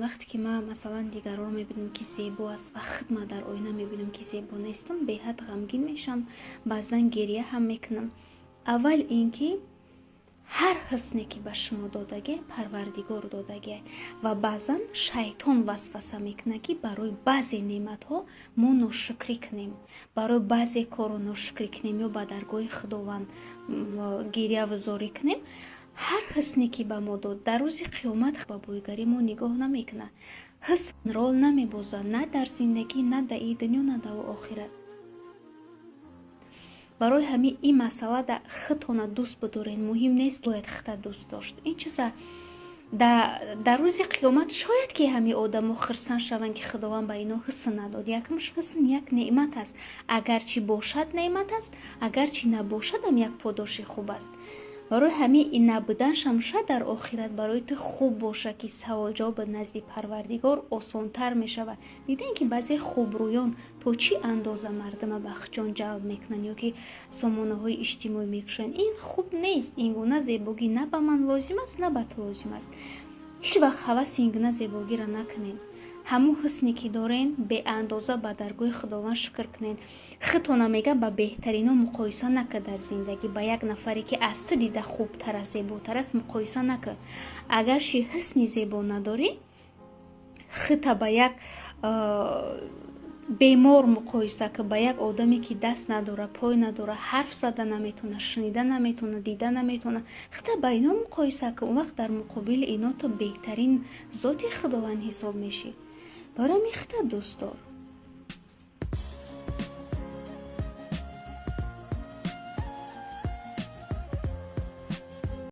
Вақте ки ман, масалан, дигарро мебинам, ки зебо аст, ва худ ман дар оина мебинам, ки зебо нестам, беҳад ғамгин мешавам, баъзан гиря ҳам мекунам. Аввал ин ки ҳар ҳусне, ки ба шумо додагӣ, Парвардигор додагӣ, ва баъзан шайтон васваса мекунад, ки барои баъзе неъматҳо мо ношукрӣ кунем, барои баъзе корро ношукрӣ кунем ё ба даргоҳи Худованд гиряву зорӣ кунем. Ҳар ҳусне, ки ба мо дод, дар рӯзи қиёмат ба бойгарӣ мо нигоҳ намекунад, ҳусн рол намебозад на дар зиндагӣ, на дар и дунё, на дар охират. Барои ҳамин ин масъалада худтона дӯст бидоред муҳим нест, бояд худта дӯст дошт. Ин чиза дар рӯзи қиёмат шояд, ки ҳамин одамо хирсан шаванд, ки Худованд ба ино ҳусн надод. Якумш, ҳусн як неъмат аст. Агарчи бошад, неъмат аст, агарчи набошадам, як подоши хуб аст. Барои ҳамин ин набуданшам шояд дар охират барои ту хуб бошад, ки саволҷавоб назди Парвардигор осонтар мешавад. Дидем, ки баъзе хубрӯён то чӣ андоза мардума ба худҷон ҷалб мекунанд ё ки сомонаҳои иҷтимоӣ мекушанд. Ин хуб нест. Ин гуна зебогӣ на ба ман лозим аст, на ба ту лозим аст. Ҳеҷ вақт ҳаваси ин гуна зебогиро накунед. Ҳамун ҳусне, ки дорен, беандоза ба даргоҳи Худованд шукр кунед. Худтона, мега, ба беҳтарино муқоиса накар дар зиндагӣ, ба як нафаре, ки аз ту дида хубтар аст, зеботар аст, муқоиса накар. Агарчи ҳусни зебо надорӣ, худта ба як бемор муқоиса кар, ба як одаме, ки даст надора, пой надора, ҳарф зада наметавона, шунида наметавона, дида наметавона. Худта ба ино муқоиса кар. Он вақт дар муқобили ино ту беҳтарин зоти Худованд ҳисоб мешӣ. Барои ҳамин худта дӯст дор.